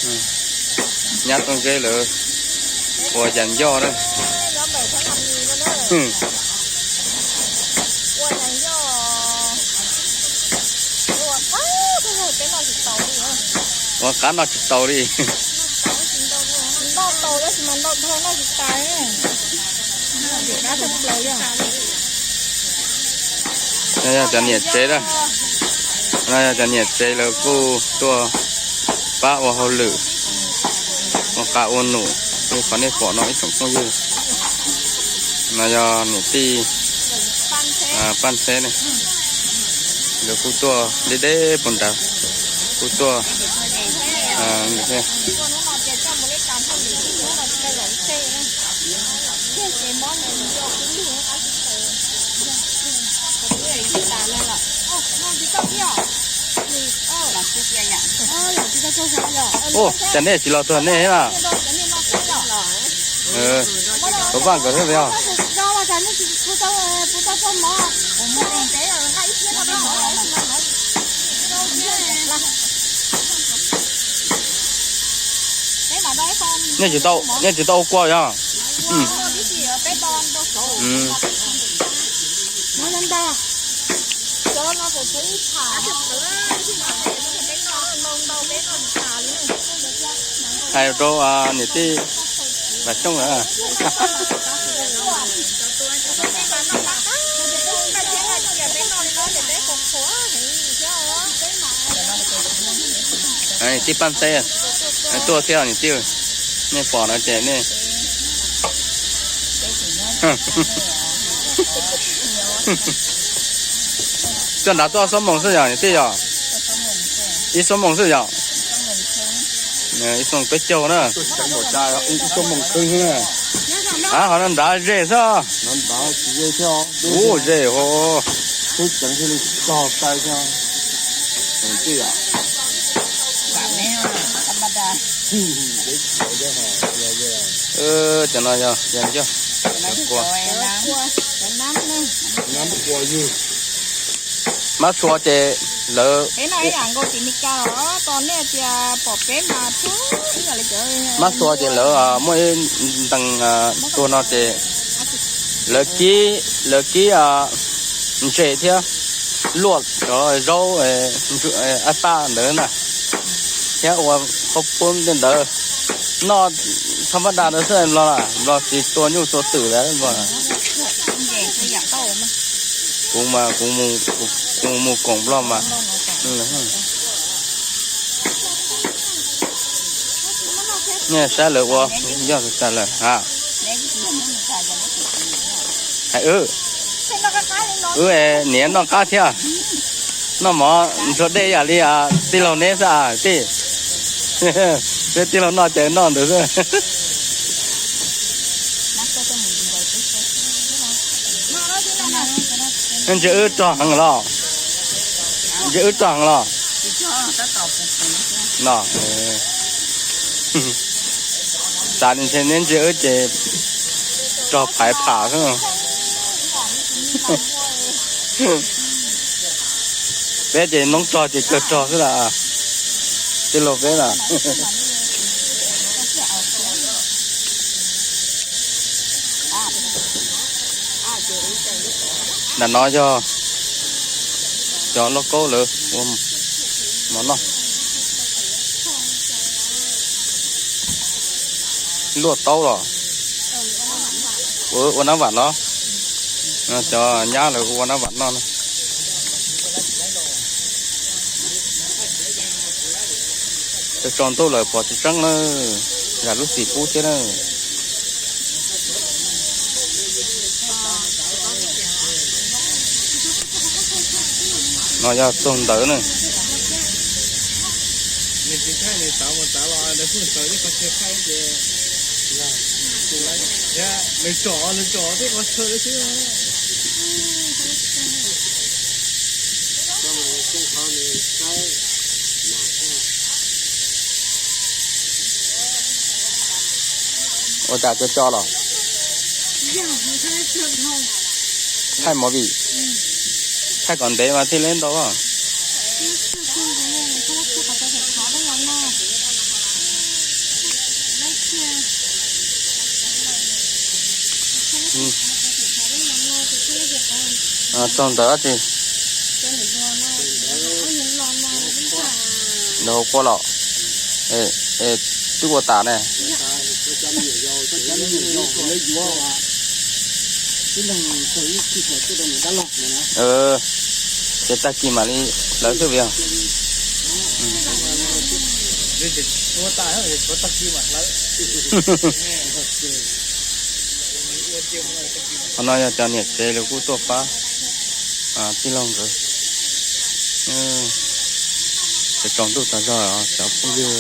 Nyab Tooj Zeb lawv ua cas ncoj na. Ua qab noj tsis tau li. Yog cov niam tsev, yog cov niam tsev lawv kuj tuaj pab ua hauj lwm, ua qab ua num li qhov nej pom no ib tsoom phooj ywg. No yog niam tij Paj Ntxheb ne, lawv kuj tuaj deb deb puag nrad, kuj tuaj Ua cas nej tsis los tuag nej na? Tuav vaj nkawd thiab yog. Nej tsis tau, nej tsis tau ua kua yog? Hais rau niam tij Vam Xyooj lawm. Niam tij Paj Ntxheb tuaj thiab niam tij, nej pom no ces nej tuaj nrad tuaj ob xuab moos xwb yog niam tij yog? Ib xuab moos xwb yog? Ib xuab moos peb caug na. Av, ho no nrad ze xwb. Ub, ze ho. Cov no yog, yog ncauj, kua. Mab sua ces lawv, mab sua ces lawv muaj ib ntees tuag no ces lawv kib, lawv kib ntses thiab luaj cov zaub ab paj ntawd na, thiab ua qhov pub tej ntawd noj thaj mab da ntawd xwb, Nplog, Nplog tsis tua nyuj tua twm lawm. Kuv mas kuv mus koom Nplog mas. Nej saib lawv ua yog tas lawm ha. Hais wb, wb niam noj qab thiab. Noj mov ntsuag dej yam li tij laug neb xwb tij. Peb tij laug noj ces noj ntawd xwb. Ntsia wb rog heev los? Ntsia wb rog heev los? No, xav ntshe neb ntsia wb ces rog phaiv pham xwb. Peb ces noob rog ces cawg rog xwb las. Tij laug peb las. Nram no yog cov lauj kaub lawv ua mov noj. Luaj taub los? Ua nab vam no. Cov nyab lawv ua nab vam noj no. Tsaus ntuj lawm pom tsis tseeb na, yam lub txim pub thiab na. No yog txog ntawd na. Ua cas co co los? Thaij movie, thaij kom ntev mas thiaj li ntau. Txog ntawd dab tsi? Ntawd hauv qhua los? Twb ua tas ne. Ces tag kis mam li hlawv xwb vim. Qhov no yog cov niam tsev lawv kuj tuaj pab tij laug nkawd. Tsaus ntuj tas zog cov phooj ywg.